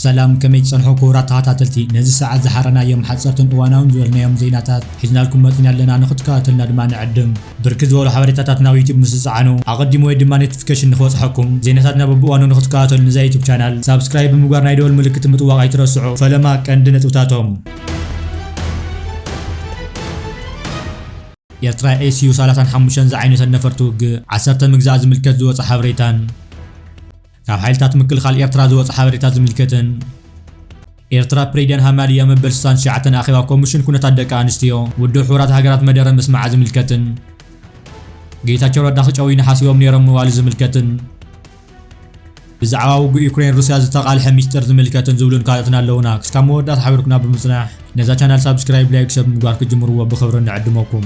ሰላም፣ ከመይ ትጸንሑ ክቡራት ተኸታተልቲ? ነዚ ሰዓት ዝሓረናዮም ሓጸርትን እዋናውን ዝበልናዮም ዜናታት ሒዝናልኩም መጺና ኣለና። ንኽትከታተሉና ድማ ንዕድም። ብርክት ዝበሉ ሓበሬታታት ናብ ዩቱብ ምስ ዝጸዓኑ፣ ኣቐዲሙ ወይ ድማ ኖቲፊኬሽን ንኽበጽሐኩም፣ ዜናታትና በብእዋኑ ንኽትከታተሉ ነዛ ዩቱብ ቻናል ሳብስክራይብ ብምግባር ናይ ደወል ምልክት ምጥዋቕ ኣይትረስዑ። ፈለማ ቀንዲ ነጥብታቶም። ኤርትራ ኤስዩ ሰላሳን ሓሙሽተን ዝዓይነተን ነፈርቲ ውግእ፣ ዓሰርተ ምግዛእ ዝምልከት ዝወጸ ሓበሬታን፣ ካብ ሓይልታት ምክልኻል ኤርትራ ዝወጸ ሓበሬታ ዝምልከትን፣ ኤርትራ ፕሬዚደንት ሃማድያ መበል ስሳን ትሽዓተን ኣኼባ ኮሚሽን ኩነታት ደቂ ኣንስትዮ ውድብ ሕቡራት ሃገራት መደረ ምስማዓ ዝምልከትን፣ ጌታቸው ረዳ ክጨውዩ ሓሲቦም ነይሮም ምባሉ ዝምልከትን፣ ብዛዕባ ውግእ ዩክሬን ሩስያ ዝተቓልሐ ሚስጥር ዝምልከትን ዝብሉን ካልኦትን ኣለውና። ክስካብ መወዳእታ ሓቢርኩና ብምጽናሕ ነዛ ቻናል ሳብስክራይብ፣ ላይክ፣ ሰብ ምግባር ክጅምርዎ ብኽብሪ ንዕድመኩም።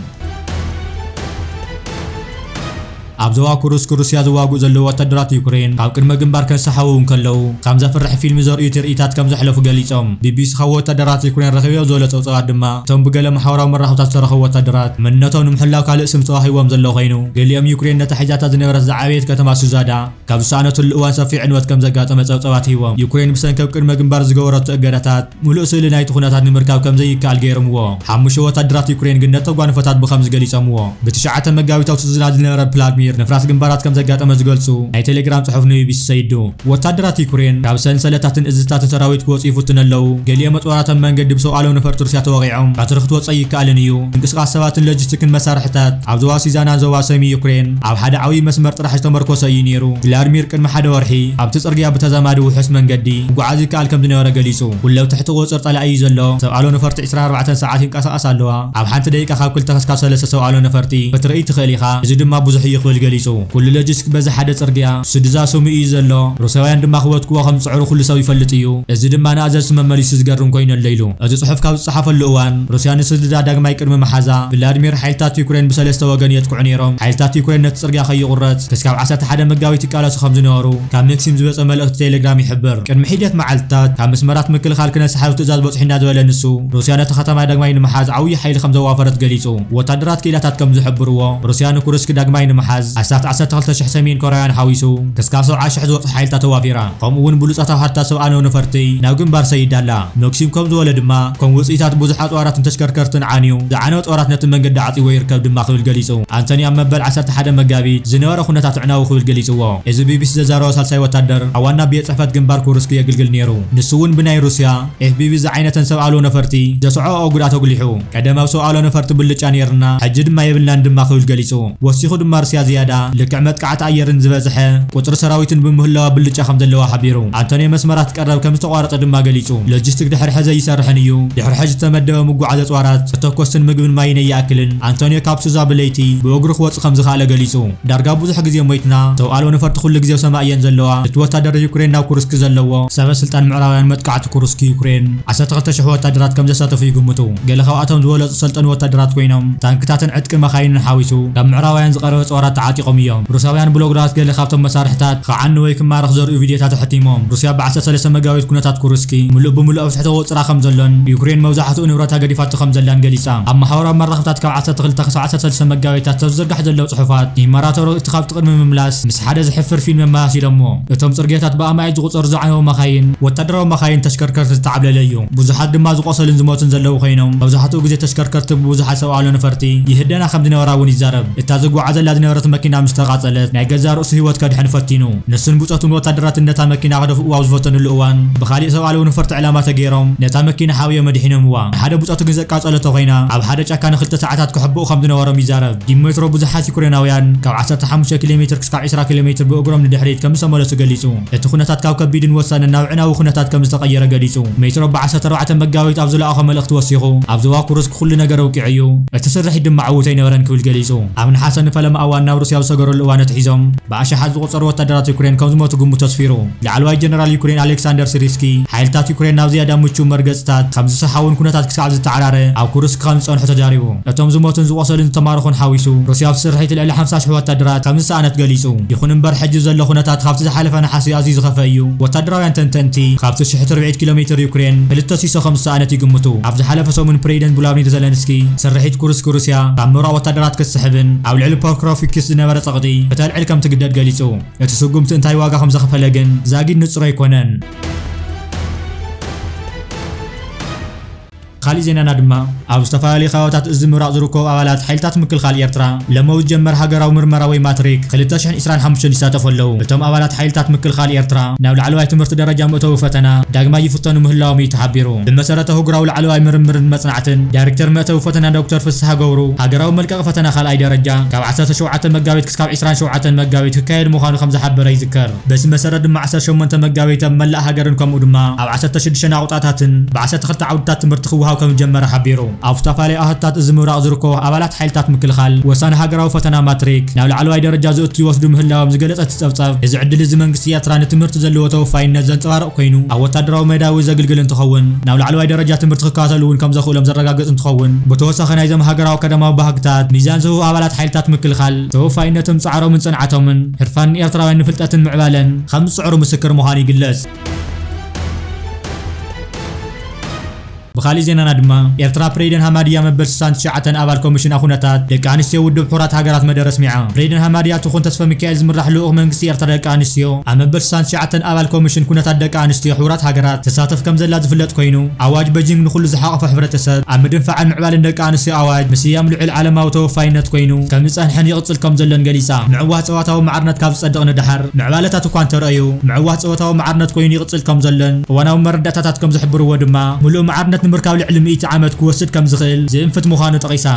ኣብ ዞባ ኩርስክ ሩስያ ዝዋግኡ ዘለዉ ወታደራት ዩክሬን ካብ ቅድመ ግንባር ከንሳሓቡ እንከለዉ፣ ከም ዘፍርሕ ፊልም ዘርእዩ ትርኢታት ከም ዘሕለፉ ገሊጾም። ቢቢሲ ካብ ወታደራት ዩክሬን ረኺበዮ ዝበሎ ጸብጻባት ድማ፣ እቶም ብገለ ማሕበራዊ መራኸብታት ዝተረኸቡ ወታደራት መንነቶም ንምሕላው ካልእ ስም ተዋሂቦም ዘሎ ኮይኑ፣ ገሊኦም ዩክሬን ነታ ሒዛታ ዝነበረት ዝዓበየት ከተማ ሱዛዳ ካብ ዝሰኣነትሉ እዋን ሰፊሕ ዕንወት ከም ዘጋጠመ ጸብጻባት ሂቦም። ዩክሬን ብሰንኪ ኣብ ቅድመ ግንባር ዝገበረቶ እገዳታት፣ ምሉእ ስእሊ ናይቲ ኩነታት ንምርካብ ከም ዘይከኣል ገይሮምዎ። ሓሙሽተ ወታደራት ዩክሬን ግን ነቲ ጓንፎታት ብኸምዚ ገሊጾምዎ። ብትሽዓተ መጋቢት ኣብ ሱዛዳ ዝነበረ ቭላድሚር፣ ምፍራስ ግንባራት ከም ዘጋጠመ ዝገልጹ ናይ ቴሌግራም ጽሑፍ ንቢቢሲ ሰይዱ። ወታደራት ዩክሬን ካብ ሰንሰለታትን እዝታትን ሰራዊት ክወጹ ይፍትኑ ኣለዉ። ገሊኦም ኣጽዋራትን መንገዲ ብሰብኣዊ ነፈርቲ ሩስያ ተወቒዖም፣ ቀትሪ ክትወጽእ ኣይከኣልን እዩ። ምንቅስቓስ ሰባትን ሎጂስቲክን መሳርሕታት ኣብ ዞባ ሱዛዳን ዞባ ሰሜን ዩክሬን ኣብ ሓደ ዓብዪ መስመር ጥራሕ ዝተመርኮሰ እዩ ነይሩ። ቭላድሚር ቅድሚ ሓደ ወርሒ ኣብቲ ጽርግያ ብተዛማዲ ውሑስ መንገዲ ምጉዓዝ ይከኣል ከም ዝነበረ ገሊጹ። ኩሉ ኣብ ትሕቲ ቁጽጽር ጸላኢ እዩ ዘሎ። ሰብኣዊ ነፈርቲ ዕስራን ኣርባዕተን ሰዓት ይንቀሳቐሳ ኣለዋ። ኣብ ሓንቲ ደቂቃ ካብ ክልተ ክሳብ ሰለስተ ሰብኣዊ ነፈርቲ ክትርኢ ትኽእል ኢኻ። እዚ ድማ ብዙሕ እዩ ክብል ገሊጹ። ኩሉ ሎጂስቲክ በዚ ሓደ ጽርግያ ሱዛዳ ስሙ እዩ ዘሎ። ሩስያውያን ድማ ክበትክዎ ከም ዝጽዕሩ ኩሉ ሰብ ይፈልጥ እዩ። እዚ ድማ ንኣዘዝቲ መመሊሱ ዝገርም ኮይኑ ኣሎ ኢሉ። እዚ ጽሑፍ ካብ ዝጸሓፈሉ እዋን፣ ሩስያ ንሱዛዳ ዳግማይ ቅድሚ ምሓዛ፣ ቭላድሚር ሓይልታት ዩክሬን ብሰለስተ ወገን የጥቅዑ ነይሮም። ሓይልታት ዩክሬን ነቲ ጽርግያ ከይቁረጽ ክስካብ ዓሰርተ ሓደ መጋቢት ይቃለሱ ከም ዝነበሩ ካብ መክሲም ዝወጸ መልእኽቲ ቴሌግራም ይሕብር። ቅድሚ ሒደት መዓልትታት ካብ መስመራት ምክልኻል ክነስሓብ ትእዛዝ በጺሑና ዝበለ ንሱ፣ ሩስያ ነቲ ከተማ ዳግማይ ንምሓዝ ዓብዪ ሓይሊ ከም ዘዋፈረት ገሊጹ። ወታደራት ክኢላታት ከም ዝሕብርዎ፣ ሩስያ ንኩርስክ ዳግማይ ንምሓዝ ኣስታት ዓሰርተ ክልተ ሽሕ ሰሜን ኮርያውያን ሓዊሱ ክስካብ ሰብዓ ሽሕ ዝወጽእ ሓይልታት ኣዋፊራ። ከምኡ እውን ብሉጻት ኣውሓድታት ሰብኣዊ ነፈርቲ ናብ ግንባር ሰይዳ ኣላ። መክሲም ከም ዝበሎ ድማ፣ ከም ውጽኢታት ብዙሕ ኣጽዋራትን ተሽከርከርትን ዓንዩ፣ ዝዓነወ ኣጽዋራት ነቲ መንገዲ ዓጽይዎ ይርከብ ድማ ክብል ገሊጹ። ኣንቶኒ ኣብ መበል ዓሰርተ ሓደ መጋቢት ዝነበረ ኩነታት ኣዕናዊ ክብል ገሊጽዎ። እዚ ቢቢሲ ዘዛረቦ ሳልሳይ ወታደር ኣብ ዋና ቤት ጽሕፈት ግንባር ኩርስክ የግልግል ነይሩ። ንሱ እውን ብናይ ሩስያ ኤፍቢቪ ዝዓይነተን ሰብኣዊ ነፈርቲ ዘስዐኦ ጉድኣት ኣጉሊሑ፣ ቀደም ኣብ ሰብኣዊ ነፈርቲ ብልጫ ነይርና፣ ሕጂ ድማ የብልናን ድማ ክብል ገሊጹ። ወሲኹ ድማ ሩስያ ዝያዳ ልክዕ መጥቃዕቲ ኣየርን ዝበዝሐ ቁጽሪ ሰራዊትን ብምህላዋ ብልጫ ከም ዘለዋ ሓቢሩ። ኣንቶኒ መስመራት ቀረብ ከም ዝተቋረጸ ድማ ገሊጹ። ሎጂስቲክ ድሕሪ ሕዚ ኣይሰርሕን እዩ። ድሕሪ ሕዚ ዝተመደበ ምጉዓዝ ኣጽዋራት፣ መተኮስትን ምግብን ማይን ኣይኣክልን። ኣንቶኒ ካብ ሱዛዳ ብለይቲ ብእግሩ ክወጽእ ከም ዝኸኣለ ገሊጹ። ዳርጋ ብዙሕ ግዜ ሞይትና፣ ሰብኣዊ ነፈርቲ ኩሉ ግዜ ኣብ ሰማይ እየን ዘለዋ። እቲ ወታደር ዩክሬን ናብ ኩርስክ ዘለዎ ሰበ ስልጣን ምዕራባውያን መጥቃዕቲ ኩርስክ ዩክሬን ዓሰርተ ክልተ ሽሕ ወታደራት ከም ዘሳተፉ ይግምቱ። ገለ ካብኣቶም ዝበለጹ ዝሰልጠኑ ወታደራት ኮይኖም፣ ታንክታትን ዕጥቂ መኻይንን ሓዊሱ ካብ ምዕራባውያን ዝቐረበ ጸዋራት ተዓጢቖም እዮም። ሩስያውያን ብሎግራት ገለ ካብቶም መሳርሕታት ክዓኑ ወይ ክማረኽ ዘርእዩ ቪድዮታት ኣሕቲሞም። ሩስያ ብ ዓሰርተ ሰለስተ መጋቢት ኩነታት ኩርስክ ምሉእ ብምሉእ ኣብ ትሕቲ ቁጽራ ከም ዘሎን ዩክሬን መብዛሕትኡ ንብረታ ገዲፋቶ ከም ዘላን ገሊጻ። ኣብ ማሕበራዊ መራኸብታት ካብ ዓሰርተ ክልተ ክሳብ ዓሰርተ ሰለስተ መጋቢታት ኣብ ዝዝርጋሕ ዘለዉ ጽሑፋት፣ ኢምፓራቶር እቲ ካብቲ ቅድሚ ምምላስ ምስ ሓደ ዝሕፍር ፊልም ኣመሳሲሎሞ። እቶም ጽርግያታት ብኣማኢት ዝቑጸሩ ዝዓነዉ መኻይን፣ ወታደራዊ መኻይን፣ ተሽከርከርቲ ዝተዓብለለ እዩ። ብዙሓት ድማ ዝቖሰሉን ዝሞቱን ዘለዉ ኮይኖም፣ መብዛሕትኡ ግዜ ተሽከርከርቲ ብብዙሓት ሰብኣዊ ነፈርቲ ይህደና ከም ዝነበራ እውን ይዛረብ። እታ ዝጓዓዘላ ዝነበረት መኪና ምስ ተቓጸለት፣ ናይ ገዛእ ርእሱ ህይወት ከድሕን ፈቲኑ። ንሱን ብጾቱን ወታደራትን ነታ መኪና ክደፍእዋ ኣብ ዝፈተኑሉ እዋን፣ ብኻሊእ ሰብኣዊ ነፈርቲ ዕላማ ተገይሮም፣ ነታ መኪና ሓብዮም ኣድሒኖምዋ። ንሓደ ብጾቱ ግን ዘቃጸለቶ ኮይና፣ ኣብ ሓደ ጫካ ንኽልተ ሰዓታት ክሕብኡ ከም ዝነበሮም ይዛረብ። ዲሜትሮ ብዙሓት ዩክሬናውያን ካብ ዓሰርተ ሓሙሽተ ኪሎ ሜትር ክሳብ ዕስራ ኪሎ ሜትር ብእግሮም ንድሕሪት ከም ዝተመለሱ ገሊጹ። እቲ ኩነታት ካብ ከቢድን ወሳንን ናብ ኣዕናዊ ኩነታት ከም ዝተቐየረ ገሊጹ። ሜትሮ ብ ዓሰርተ ኣርባዕተ መጋቢት ኣብ ዝለኣኾ መልእኽቲ ወሲኹ፣ ኣብ ዞባ ኩርስክ ኩሉ ነገር ኣውቂዑ እዩ። እቲ ስርሒት ድማ ዕዉት ኣይነበረን ክብል ገሊጹ። ኣብ ነሓሰ ንፈለማ እዋን ናብ ሩስያ ኣብ ዝሰገረሉ እዋን ኣትሒዞም ብኣሽሓት ዝቑጸሩ ወታደራት ዩክሬን ከም ዝሞቱ ግምቱ ኣስፊሩ። ላዕለዋይ ጀነራል ዩክሬን ኣሌክሳንደር ሲሪስኪ፣ ሓይልታት ዩክሬን ናብ ዝያዳ ምቹው መርገጽታት ከም ዝሰሓቡን ኩነታት ክሳብ ዝተዓራረ ኣብ ኩርስክ ከም ዝጸንሑ ተዛሪቡ። እቶም ዝሞቱን ዝቖሰሉን ዝተማረኹን ሓዊሱ፣ ሩስያ ኣብቲ ስርሒት ልዕሊ ሓምሳ ሽሕ ወታደራት ከም ዝሰኣነት ገሊጹ። ይኹን እምበር፣ ሕጂ ዘሎ ኩነታት ካብቲ ዝሓለፈ ነሓሰ ኣዝዩ ዝኸፍአ እዩ። ወታደራውያን ተንተንቲ፣ ካብቲ ትሽዓተ ርብዒት ኪሎ ሜትር ዩክሬን ክልተ ሲሶ ከም ዝሰኣነት ይግምቱ። ኣብ ዝሓለፈ ሰሙን ፕሬዚደንት ቭላድሚር ዘለንስኪ፣ ስርሒት ኩርስክ ሩስያ ካብ ምብራቕ ወታደራት ክትስሕብን ኣብ ልዕሊ ፖክሮቭስክ ዝነበረ ጸቕጢ ከተልዕል ከም ትግደድ ገሊጹ። እቲ ስጉምቲ እንታይ ዋጋ ከም ዘኸፈለ ግን ዛጊድ ንጹር ኣይኮነን። ካሊእ ዜናና ድማ፣ ኣብ ዝተፈላለዩ ከባቢታት እዚ ምብራቕ ዝርከቡ ኣባላት ሓይልታት ምክልኻል ኤርትራ፣ ለመውት ጀመር ሃገራዊ ምርመራ ወይ ማትሪክ ክልተ ሽሕን ዕስራን ሓሙሽተን ይሳተፉ ኣለዉ። እቶም ኣባላት ሓይልታት ምክልኻል ኤርትራ፣ ናብ ላዕለዋይ ትምህርቲ ደረጃ መእተዊ ፈተና ዳግማይ ይፍተኑ ምህላዎም እዩ ተሓቢሩ። ብመሰረተ ኣህጉራዊ ላዕለዋይ ምርምርን መጽናዕትን ዳይሬክተር መእተዊ ፈተና ዶክተር ፍስሃ ገብሩ፣ ሃገራዊ መልቀቂ ፈተና ካልኣይ ደረጃ ካብ ዓሰርተ ሸውዓተ መጋቢት ክሳብ ዕስራን ሸውዓተን መጋቢት ክካየድ ምዃኑ ከም ዝሓበረ ይዝከር። በዚ መሰረት ድማ ዓሰርተ ሸሞንተ መጋቢት ኣብ መላእ ሃገርን ከምኡ ድማ ኣብ ዓሰርተ ሽዱሽተ ናቑጣታትን ብ ዓሰርተ ክልተ ዓውድታት ትምህርቲ ክወሃብ ከም ዝጀመረ ሓቢሩ። ኣብ ዝተፈላለዩ ኣሃታት እዚ ምብራቕ ዝርከቡ ኣባላት ሓይልታት ምክልኻል ወሳኒ ሃገራዊ ፈተና ማትሪክ ናብ ላዕለዋይ ደረጃ ዝእቱ ይወስዱ ምህላዎም ዝገለጸ እቲ ጸብጻብ፣ እዚ ዕድል እዚ መንግስቲ ኤርትራ ንትምህርቲ ዘለዎ ተወፋይነት ዘንጸባርቕ ኮይኑ፣ ኣብ ወታደራዊ ሜዳ እውን ዘግልግል እንትኸውን፣ ናብ ላዕለዋይ ደረጃ ትምህርቲ ክከታተሉ እውን ከም ዘኽእሎም ዘረጋግጽ እንትኸውን፣ ብተወሳኺ ናይዞም ሃገራዊ ኣካዳሚያዊ ባህግታት ሚዛን ዝህቡ ኣባላት ሓይልታት ምክልኻል ተወፋይነቶም፣ ጻዕሮምን ጽንዓቶምን ህርፋን ኤርትራውያን ንፍልጠትን ምዕባለን ከም ዝጽዕሩ ምስክር ምዃኑ ይግለጽ። ብኻሊእ ዜናና ድማ፣ ኤርትራ ፕሬዚደንት ሃማድያ መበል ስሳን ትሽዓተን ኣባል ኮሚሽን ኣኹነታት ደቂ ኣንስትዮ ውድብ ሕቡራት ሃገራት መደረ ኣስሚዓ። ፕሬዚደንት ሃማድያ ትኹን ተስፋ ሚካኤል ዝምራሕ ልኡኽ መንግስቲ ኤርትራ ደቂ ኣንስትዮ ኣብ መበል ስሳን ትሽዓተን ኣባል ኮሚሽን ኩነታት ደቂ ኣንስትዮ ሕቡራት ሃገራት ተሳተፍ ከም ዘላ ዝፍለጥ ኮይኑ፣ ኣዋጅ በጂንግ ንኹሉ ዝሓቐፈ ሕብረተሰብ ኣብ ምድንፋዕን ምዕባልን ደቂ ኣንስትዮ ኣዋጅ ምስያም ልዑል ዓለማዊ ተወፋይነት ኮይኑ ከም ዝጸንሐን ይቕጽል ከም ዘሎን ገሊጻ። ምዕዋት ጸዋታዊ ማዕርነት ካብ ዝጸድቕ ንደሓር ምዕባለታት እኳ እንተረኣዩ፣ ምዕዋት ጸወታዊ ማዕርነት ኮይኑ ይቕጽል ከም ዘሎን እዋናዊ መረዳእታታት ከም ዝሕብርዎ ድማ፣ ምሉእ ማዕርነት ንምርካብ ልዕሊ ሚእቲ ዓመት ክወስድ ከም ዝኽእል ዝእንፍት ምዃኑ ጠቒሳ።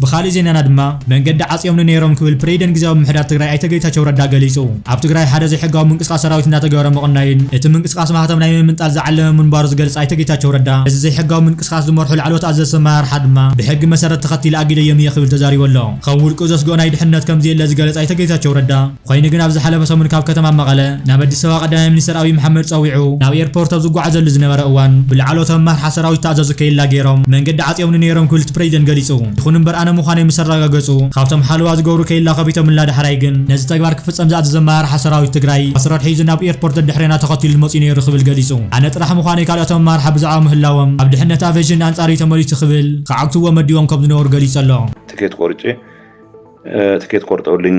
ብኻሊእ ዜናና ድማ፣ መንገዲ ዓጽዮም ንነይሮም ክብል ፕሬዚደንት ግዝያዊ ምምሕዳር ትግራይ ኣይተ ጌታቸው ረዳ ገሊጹ። ኣብ ትግራይ ሓደ ዘይሕጋዊ ምንቅስቃስ ሰራዊት እናተገበረ ምቕናዩን እቲ ምንቅስቃስ ማህተም ናይ ምምንጣል ዝዓለመ ምንባሩ ዝገልጽ ኣይተ ጌታቸው ረዳ፣ እዚ ዘይሕጋዊ ምንቅስቃስ ዝመርሑ ላዕለዎት ኣዘዝቲ ኣመራርሓ ድማ ብሕጊ መሰረት ተኸቲለ ኣጊደዮም እየ ክብል ተዛሪቡ ኣሎ። ከም ውልቁ ዘስግኦ ናይ ድሕነት ከም ዘየለ ዝገለጸ ኣይተ ጌታቸው ረዳ፣ ኮይኑ ግን ኣብ ዝሓለፈ ሰሙን ካብ ከተማ መቐለ ናብ ኣዲስ ኣበባ ቀዳማይ ሚኒስትር ኣብይ መሓመድ ጸዊዑ ናብ ኤርፖርት ኣብ ዝጓዓዘሉ ዝነበረ እዋን ብላዕለዎት ኣመራርሓ ሰራዊት ተኣዘዙ ከይላ ገይሮም መንገዲ ዓጽዮም ንነይሮም ክብል እቲ ፕሬዚደንት ገሊጹ። ይኹን እምበር ኣነ ምዃነይ ምስ ኣረጋገጹ ካብቶም ሓለዋ ዝገብሩ ከይላ ከፊቶምልና፣ ዳሕራይ ግን ነዚ ተግባር ክፍጸም ዝኣዘዘ ኣመራርሓ ሰራዊት ትግራይ ፓስፖርት ሒዙ ናብ ኤርፖርት ደድሕሬና ተኸቲሉ መጺኡ ነይሩ ክብል ገሊጹ። ኣነ ጥራሕ ምዃነይ ካልኦት ኣመራርሓ ብዛዕባ ምህላዎም ኣብ ድሕነት ኣቪዬሽን ኣንጻር እዩ ተመሊሱ ክብል ክዓግትዎ መዲቦም ከም ዝነበሩ ገሊጹ ኣሎ። ትኬት ቆርጬ ትኬት ቆርጠውልኝ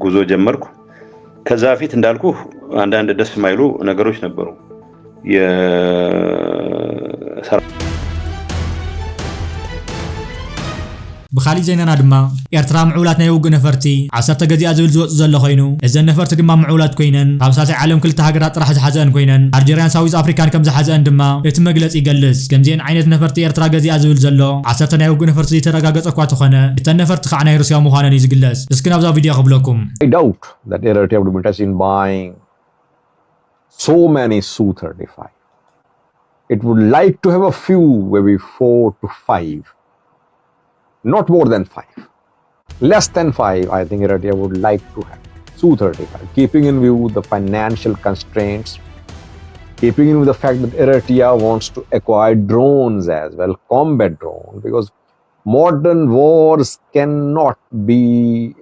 ጉዞ ጀመርኩ። ከዛ በፊት እንዳልኩ አንዳንድ ደስ የማይሉ ነገሮች ነበሩ። የሰራ- ብኻሊእ ዜናና ድማ፣ ኤርትራ ምዕቡላት ናይ ውግእ ነፈርቲ ዓሰርተ ገዚኣ ዝብል ዝወጽእ ዘሎ ኮይኑ፣ እዘን ነፈርቲ ድማ ምዕቡላት ኮይነን ካብ ሳልሳይ ዓለም ክልተ ሃገራት ጥራሕ ዝሓዘአን ኮይነን ኣልጀርያን ሳውዝ ኣፍሪካን ከም ዝሓዘአን ድማ እቲ መግለጺ ይገልጽ። ከምዚአን ዓይነት ነፈርቲ ኤርትራ ገዚኣ ዝብል ዘሎ ዓሰርተ ናይ ውግእ ነፈርቲ ዘይተረጋገጸ እኳ ተኾነ፣ እተን ነፈርቲ ከዓ ናይ ሩስያ ምዃነን እዩ ዝግለጽ። እስኪ ናብዛ ቪድዮ ክብለኩም። I doubt that Eritrea would be interested in buying so many Su thirty-five. It would like to have a few, maybe four to five, not more than five. Less than five, I think Eritrea would like to have Su thirty-five, keeping in view the financial constraints, keeping in view the fact that Eritrea wants to acquire drones as well, combat drones, because modern wars cannot be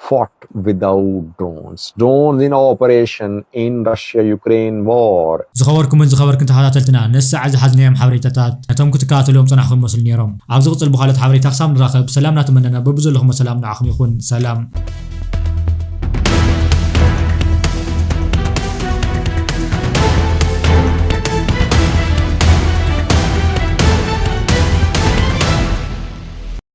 fought without drones. Drones in operation in Russia-Ukraine war. ዝኸበርኩምን ዝኸበርክን ተኸታተልትና፣ ነዚ ሰዓት ዝሓዝናዮም ሓበሬታታት ነቶም ክትከታተልዎም ጸናሕኩም ይመስሉ ነይሮም። ኣብ ዝቕጽል ብኻልኦት ሓበሬታ ክሳብ ንራኸብ፣ ሰላም እናተመነና፣ በብዘለኹሞ ሰላም ንዓኹም ይኹን። ሰላም።